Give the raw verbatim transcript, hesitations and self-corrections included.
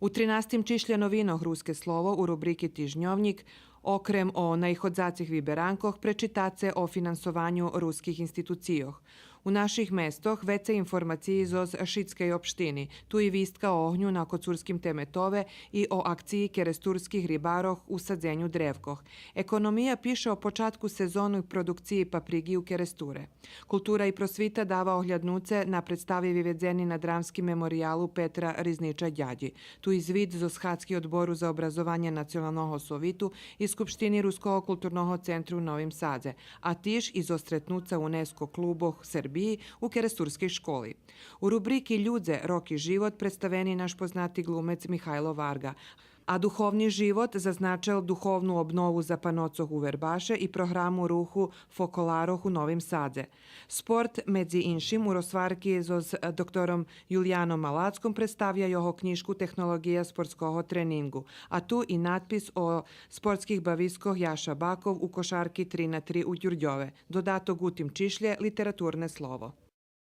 У тринастим чишлє новинох Руске слово у рубрики Тижньовнїк, окрем о наиходзацих виберанкох, пречитаце о финансованю руских институцийох. У наших местох вецей информациї зоз Шицкей општини, ту и вистка о огню на Коцурским теметове и о акциї керестурских рибарох у садзеню древкох. Економия пише о початку сезонней продукциї паприґи у Керестуре. Култура и просвита дава огляднуце на представи виведзени на Драмским мемориялу Петра Ризнича Дядї, ту и звит зоз схадзки Одбору за образованє Националного совиту и Скупштини Руского културного центру у Новим Садзе, а тиж и зоз стретнуца УНЕСКО клубох Сербиї у керестурскей школи. У рубрики Людзе, рок и живот представени наш познати ґлумец Михайло Варґа, а духовни живот зазначел духовну обнову за паноцох у Вербаше и програму руху фоколарох у Новим Садзе. Спорт, медзи иншим, у розгварки зоз доктором Юлияном Малацком представя його кнїжку Технолоґия спортского тренинґу, а ту и надпис о спортских бавискох Яша Баков у кошарки три на три у Дюрдьове. Додаток у тим чишлє Литературне слово.